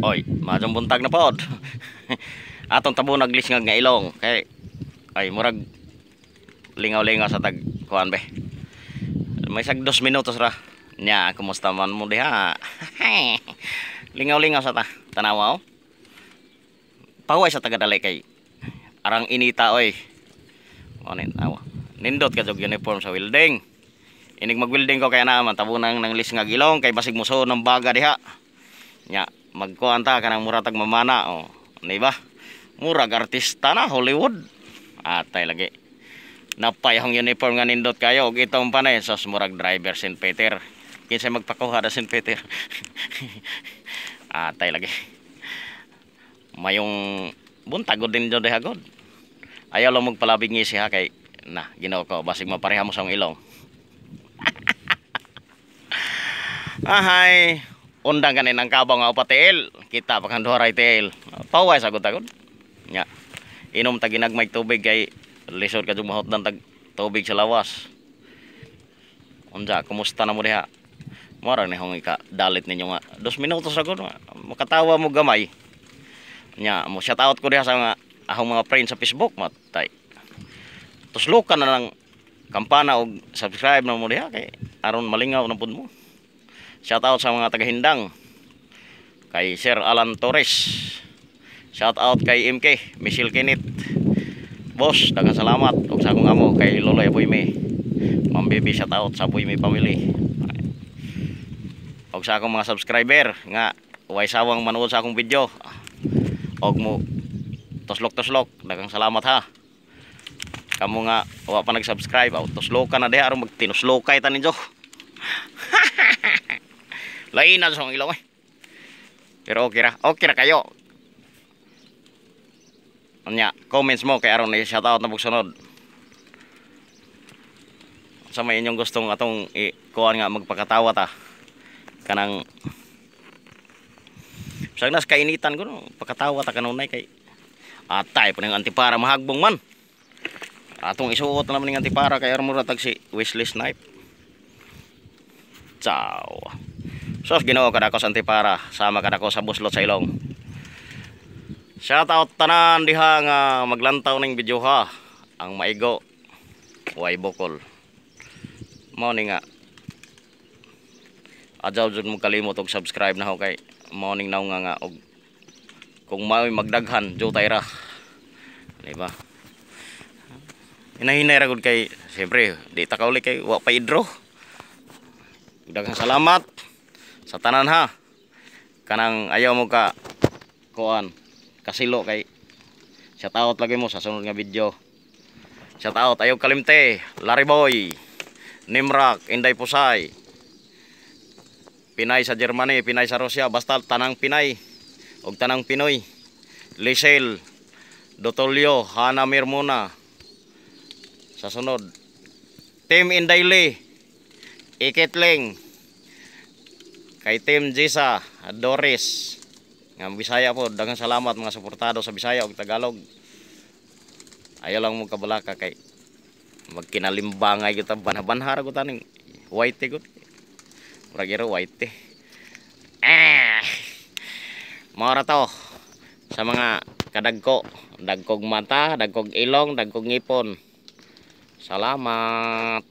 Oy, madyong buntag na pod. Atong tabo naglisngag nga ilong kay ay murag lingaw-lingaw sa tag kuan be. May sag 2 minutos ra. Nya, kumusta man mo diha? Lingaw-lingaw sa ta. Tanawa oh. Pahuway sa tagadali kay arang inita oy. Mo ni tawa. Nindot ka jog uniform sa welding. Inig mag-welding ko kaya naman tabunan ng lisngag ilong kay basig muso ng baga diha. Nya, magkuan ta kanang mura tag mamana oh. Di ba? Murag artista na Hollywood. Atay lagi. Napay akong uniform nga nindot kayo og itong panay sos murag driver St. Peter. Kinsay magpakuha da St. Peter? Atay lagi. Mayong buntag gud din diha god. Ayaw lang magpalabig ngisi ha kay na Ginoo ko basig mapareha mo sa akong ilong. Ahay, undang kanin ang kabaw nga upat tiil. Kita pa kang duha ray tiil. Paway sa tagod. Nya. Inom ta ginagmay tubig kay lisod ka jud mahutdan tag tubig sa lawas. Unsa, kumusta na mo diha? Mora ni hong ika dalit ninyo nga 2 minutos ra gud makatawa mo gamay. Nya, mo shout out ko diha sa mga akong mga friends sa Facebook matay. Tuslokan na lang kampana og subscribe na mo diha kay aron malingaw na pud mo. Shout out sa mga taga-Hindang. Kay Sir Alan Torres. Shout out kay MK, Michelle Kenneth. Boss, daghang salamat ug sa akong amo kay Loloy Aboyme. Ma'am Baby, shout out sa Aboyme family. Og sa akong mga subscriber nga way sawang manood sa akong video. Og mo tuslok-tuslok, daghang salamat ha. Kamo nga wa pa nag-subscribe, aw tuslokan na diha aron magtinuslokay ta ninyo. Lain na sa akong ilong eh. Pero okay ra. Okay ra kayo. Anya, comments mo kay aron na shout out na sunod. Sa may inyong gustong atong i-kuan nga magpakatawa ta. Kanang Bisag nas kainitan ko no, pakatawa ta kanunay kay atay pa ning antipara mahagbong man. Atong isuot na naman ning antipara kay aron mura tag si Wesley Snipe. Ciao. Sos Ginoo kada ko sa antipara, sama kada ko sa buslot sa ilong. Shout out tanan diha nga maglantaw ning video ha. Ang maigo way bukol. Mao ni nga adyaw jud mo kalimot og subscribe na ho kay mao ning naong nga og kung mao'y magdaghan jutay ra. Di ba? Hinahinay ra gud kay siyempre di ta kauli kay wa pa idro. Daghang salamat sa tanan ha. Kanang ayaw mo ka kuan kasilo kay shout out lagi mo sa sunod nga video. Shout out ayaw kalimte, Larry Boy, Nimrak, Inday Pusay. Pinay sa Germany, Pinay sa Russia, basta tanang Pinay og tanang Pinoy. Lisel, Dotolyo, Hana Mirmuna. Sa sunod, Team Inday Ikitling, kay Team Jisa, Doris, nga Bisaya po, daghang salamat mga suportado sa Bisaya ug Tagalog. Ayaw lang mo kabalaka kay magkinalimbangay kita banha-banha ra gud taning white gud. Murag iro white. Ah! Mao ra to sa mga kadagko, dagkog mata, dagkog ilong, dagkog ngipon. Salamat.